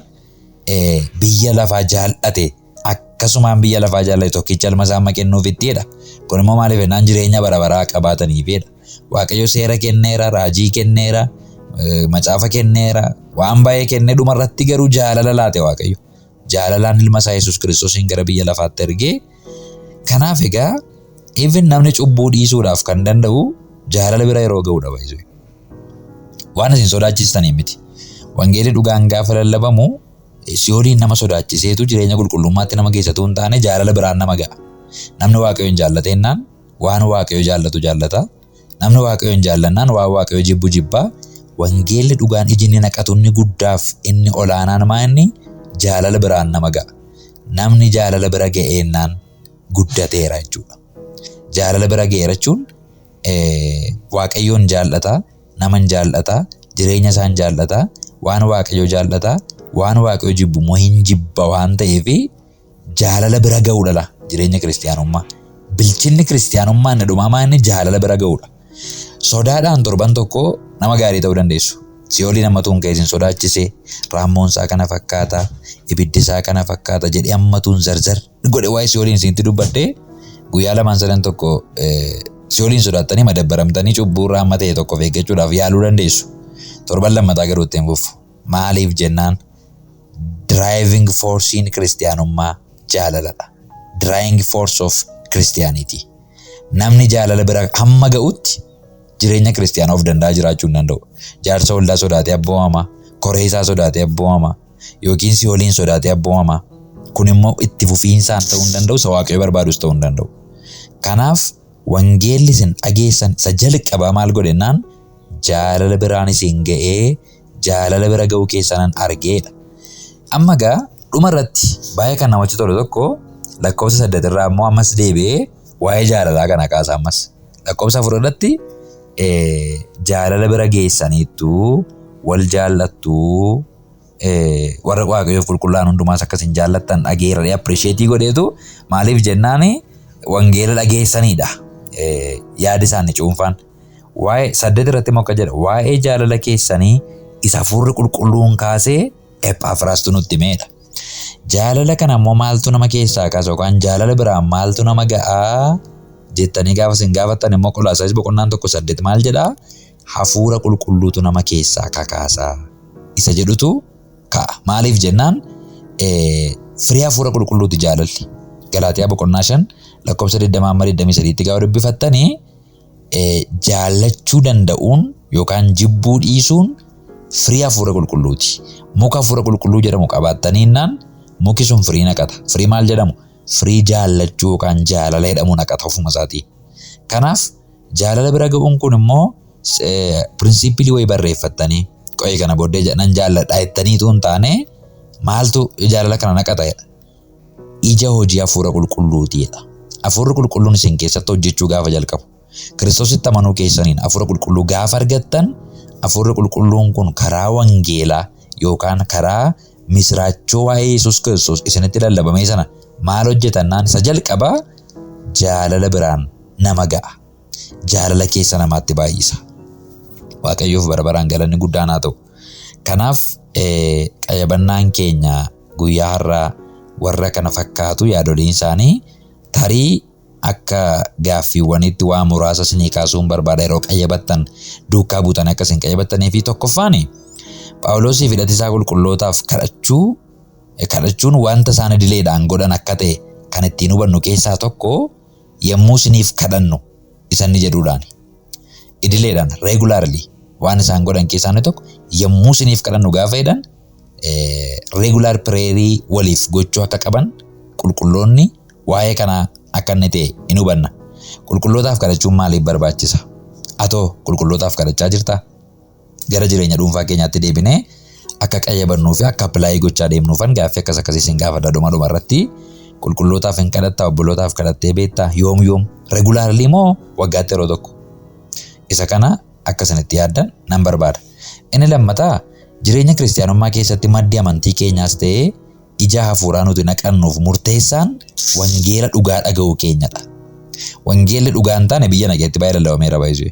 Biyya lafaa jaallate, akkasumaan biyya lafaa jaallate, tokkicha ilma isaa amma kennuuf itti jedha. Kun immoo maaliif jennaan, jireenya bara baraa qabaataniifidha. Waaqayyo seera kenneera, raajii kenneera, macaafa kenneera, waan baay'ee kennee dhumarratti garuu jaalala laate Waaqayyo. Jaalalaan ilma isaa Yesuus Kiristoosiin gara biyya lafaatti ergee. Kanaaf egaa, even namni cubbuu dhiisuudhaaf kan danda'u jaalala bira yeroo ga'uudha baay'isuu. Waan isin sodaachistanii miti. Wangeelli dhugaan gaafa lallabamu si'ooliin nama sodaachiseetu jireenya qulqullummaatti nama geessatu hin taane, jaalala biraan nama ga'a. Namni Waaqayyoon jaallateennaan waan Waaqayyo jaallatu jaallata. Namni Waaqayyoon jaallannaan waan Waaqayyo jibbu jibbaa. Wangeelli dhugaan iji inni naqatu inni guddaaf inni olaanaan maa inni jaalala biraan nama ga'a. Namni jaalala bira ga'eennaan guddateera jechuudha. Jaalala bira ga'eera jechuun Waaqayyoon jaallata, naman jaallata, jireenya isaan jaallata, waan Waaqayyo jaallata, waan Waaqayyo jibbu immoo hin jibba waan ta'eef jaalala bira ga'uudha la jireenya kiristiyaanummaa. Bilchinni kiristiyaanummaa inni dhumaa maa inni jaalala bira ga'uudha. Sodaadhaan torban tokko nama gaarii ta'uu dandeessu. Si'ooliin ammatuun ka'e isin sodaachise, raammoon isaa kana fakkaata, ibiddi isaa kana fakkaata jedhee ammatuun zarzar godhe waa'ee si'ooliin isinitti dubbadhee guyyaa lamaan sadan tokko si'ooliin sodaattanii madabbaramtanii cubbuu irraa amma ta'e tokko of eeggachuudhaaf yaaluu dandeessu. Torban lammataa garuu ittiin fufu. Maaliif jennaan driving force'n kiristiyaanummaa jaalaladha. Driving force of Christianity. Namni jaalala bira hamma ga'utti jireenya kiristiyaanaa of danda'a jiraachuu hin danda'u. Jaarsa waldaa sodaatee abboomama, koree isaa sodaatee abboomama, yookiin si'ooliin sodaatee abboomama. Kun immoo itti fufiinsaan ta'uu hin danda'u, isa Waaqayyo barbaadus ta'uu hin danda'u. Kanaaf wangeelli isin dhageessan isa jalqabaa maal godhennaan jaalala biraan isin ga'ee jaalala bira ga'uu keessanan argeedha. Amma gaa dhuma irratti baay'ee kan namatti tolu tokko lakkoofsa 8 irraa immoo ammas deebi'ee waa'ee jaalalaa kana kaasa ammas. Lakkoofsa 4 irratti jaalala bira geessaniittu wal jaallattu warra Waaqayyoof qulqullaa'an hundumaas akkas hin jaallattan dhageera appreciate godheetu maaliif jennaan wangeela dhageessanidha. Yaadi isaanii cuunfaan. Waa'ee 8 irratti immoo akka jedha waa'ee jaalala keessanii isa hafuurri qulqulluun kaasee Ephaafiraastu nutti himeedha. Jaalala kana immoo maaltu nama keessaa kaasa yookaan jaalala biraan maaltu nama ga'aa jettanii gaafa isin gaafattan immoo Qolaasaayis boqonnaan 1:8 maal jedhaa? Hafuura qulqulluutu nama keessaa kakaasa isa jedhutu ka'a. Maaliif jennaan firii hafuura qulqulluuti jaalalli. Galaatiyaa boqonnaa 5 lakkoofsa 20 amma 23tti gaafa dubbifattanii jaallachuu danda'uun yookaan jibbuu dhiisuun firii hafuura qulqulluuti. Muka hafuura qulqulluu jedhamu qabaattaniinnaan muki sun firii naqata. Firii maal jedhamu? Firii jaallachuu yookaan jaalala jedhamu naqata ofuma isaatii. Kanaaf jaalala bira ga'uun kun immoo pirinsipilii wayii barreeffattanii qo'ee kana booddee nan jaalladha jettaniitu hin taane maaltu jaalala kana naqata jedha. Ija hojii hafuura qulqulluuti jedha. Hafuurri qulqulluun isin keessatti hojjechuu gaafa jalqabu. Kiristoositti amanuu keessaniin hafuura qulqulluu gaafa argattan hafuurri qulqulluun kun karaa wangeelaa yookaan karaa misiraachoo waa'ee Yesuus Kiristoos isinitti lallabamee sana maal hojjetannaan isa jalqabaa jaalala biraan nama ga'a. Jaalala keessa namaatti baay'isa. Waaqayyoof bara baraan galanni guddaan haa ta'u. Kanaaf qayyabannaan keenya guyyaa har'aa warra kana fakkaatu yaadoliin isaanii tarii akka gaaffiiwwanitti waa muraasa isinii kaasuun barbaada yeroo qayyabattan duukaa buutanii akka isin qayyabattanii fi tokkoffaan Phaawulosii fi hidhati isaa qulqullootaaf kadhachuun wanta isaan idileedhaan godhan akka ta'e kan ittiin hubannu keessaa tokko yommuu isiniif kadhannu isa inni jedhuudhaan. Idileedhaan regularly waan isaan godhan keessaa inni tokko yommuu isiniif kadhannu gaafa jedhan regular prayerii waliif gochuu akka qaban qulqulloonni waa'ee kanaa akka inni ta'e in hubanna. Qulqullootaaf kadhachuun maaliif barbaachisa? Atoo qulqullootaaf kadhachaa jirtaa? Gara jireenya dhuunfaa keenyaatti deebinee akka qayyabannuu fi akka apply gochaa deemnuufan gaaffii akkas akkasii isin gaafadha dhuma dhuma irratti. Qulqullootaaf hin kadhattaa? Obbolootaaf kadhattee beektaa? Yoom yoom? Regularly moo waggaatti yeroo tokko? Isa kana akka isinitti yaaddan nan barbaada. Inni lammataa jireenya kiristiyaanummaa keessatti maddi amantii keenyaas ta'ee ija hafuuraa nuti naqannuuf murteessaan wangeela dhugaa dhaga'uu keenyadha. Wangeelli dhugaa hin taane biyya nageetti baay'ee lallabameera baay'isee.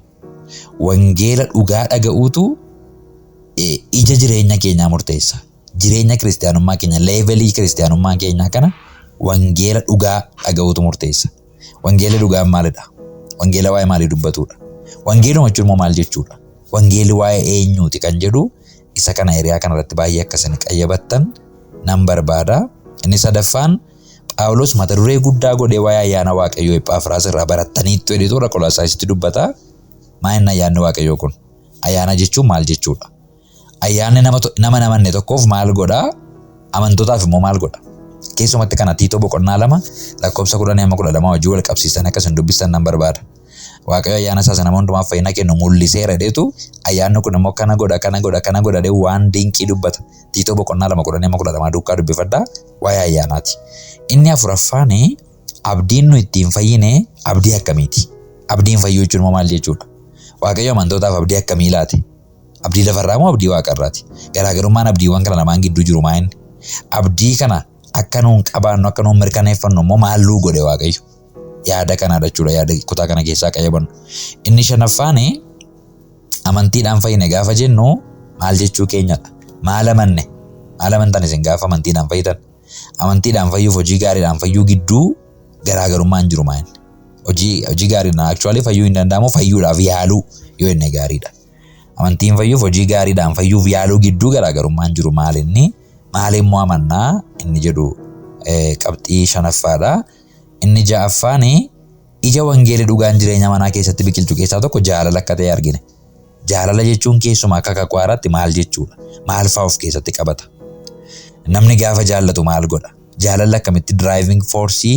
Wangeela dhugaa dhaga'uutu ija jireenya keenyaa murteessa. Jireenya kiristiyaanummaa keenya leevelii kiristiyaanummaa keenyaa kana wangeela dhugaa dhaga'uutu murteessa. Wangeelli dhugaan maalidha? Wangeela waa'ee maalii dubbatudha? Wangeeluma jechuun immoo maal jechuudha? Wangeelli waa'ee eenyuuti kan jedhu isa kana hiriyaa kanarratti baay'ee akka isin qayyabattan nan barbaada. Inni sadaffaan Phaawulos mata duree guddaa godhee waa'ee ayyaana Waaqayyoo Ephaafiraas irraa barattaniittu jedhetu warra Qolaasaayisitti dubbata. Maa inni ayyaanni Waaqayyoo kun? Ayyaana jechuun maal jechuudha? Ayyaanni nama namanne tokkoof maal godhaa? Amantootaaf immoo maal godha? Keessumatti kana Tiitoo boqonnaa 2 lakkoofsa 10 hamma 12 wajjin wal qabsiistan akka isin dubbistan nan barbaada. Waaqayyo ayyaana isaa nama hundumaaf fayyina kennu mul'iseera jedheetu ayyaanni kun immoo kana godha kana godha kana godha jedhee waan dinqii dubbata. Tiitoo boqonnaa 2 10 12 duukaa dubbifadhaa waa'ee ayyaanaati. Inni afuraffaan abdiin nu ittiin fayyine abdii akkamiiti? Abdiin fayyuu jechuun immoo maal jechuudha? Waaqayyo amantootaaf abdii akkamii laate? Abdii lafarraa moo abdii waaqarraati? Garaagarummaan abdiiwwan kana lamaan gidduu jiru maa inni? Abdii kana akka nuun qabaannu akka nuun mirkaneeffannu immoo maal nuu godhe Waaqayyo? Yaada kanaadha jechuudha yaada kutaa kana keessaa qayyabannu. Inni shanaffaan amantiidhaan fayyine gaafa jennu maal jechuu keenyadha? Maal amanne? Maal amantan isin gaafa amantiidhaan fayyitan? Amantiidhaan fayyuuf hojii gaariidhaan fayyuu gidduu garaagarummaan jiru maa inni? Hojii gaariidhaan actually fayyuu hin danda'amu, fayyuudhaaf yaaluu yoo inni gaariidha. Amantiin fayyuuf hojii gaariidhaan fayyuuf yaaluu gidduu garaagarummaan jiru maal inni? Maal immoo amannaa inni jedhu qabxii shanaffaadha. Inni ja'affaan ija wangeelii dhugaan jireenya manaa keessatti biqilchu keessaa tokko jaalala akka ta'e argine. Jaalala jechuun keessumaa akka kakuu haaraatti maal jechuudha? Maal fa'aa of keessatti qabata? Namni gaafa jaallatu maal godha? Jaalalli akkamitti driving force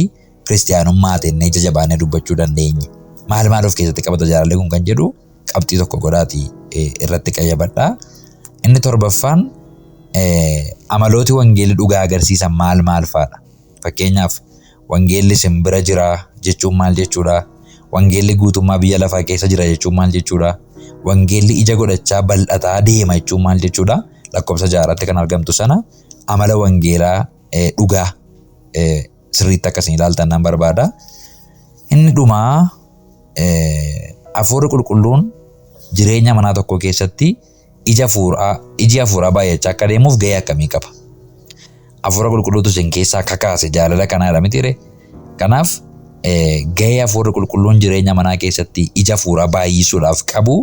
kiristiyaanummaa ta'e ija jabaannee dubbachuu dandeenya? Maal maal of keessatti qabata jaalalli kun kan jedhu qabxii tokko godhaati irratti qayyabadhaa. Inni torbaffaan amalooti wangeelii dhugaa agarsiisan maal maal fa'aadha? Fakkeenyaaf wangeelli isin bira jira jechuun maal jechuudha? Wangeelli guutummaa biyya lafaa keessa jira jechuun maal jechuudha? Wangeelli ija godhachaa bal'ataa deema jechuun maal jechuudha? Lakkoofsa ja'arratti kan argamtu sana amala wangeelaa dhugaa sirriitti akkasiin ilaaltan nan barbaada. Inni dhumaa hafuurri qulqulluun jireenya manaa tokko keessatti iji hafuuraa baay'achaa akka deemuuf gahee akkamii qaba? Hafuura qulqulluutu isin keessaa kakaase jaalala kanaadha mitiire? Kanaaf gahee hafuurri qulqulluun jireenya manaa keessatti ija hafuuraa baay'isuudhaaf qabu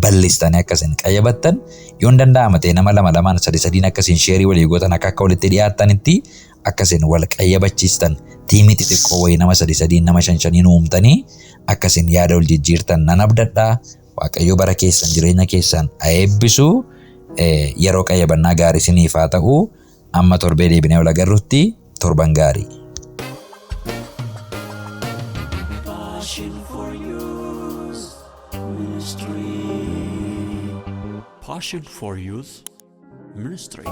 bal'istanii akkasiin qayyabattan yoo hin danda'ama ta'e nama lama lamaan sadi sadiin akkasiin share walii gootan akka akka walitti dhiyaattanitti akkasiin wal qayyabachiistan team xixiqqoo wayii nama sadi sadiin nama shan shaniin uumtanii akkasiin yaada wal jijjiirtan nan abdadhaa. Waaqayyo bara keessan jireenya keessan haa eebbisu. Yeroo qayyabannaa gaarii isiniif haa ta'u. Amma torbee deebinee wal agarrutti torban gaarii. Passion for Youth Ministry. Passion for Youth Ministry.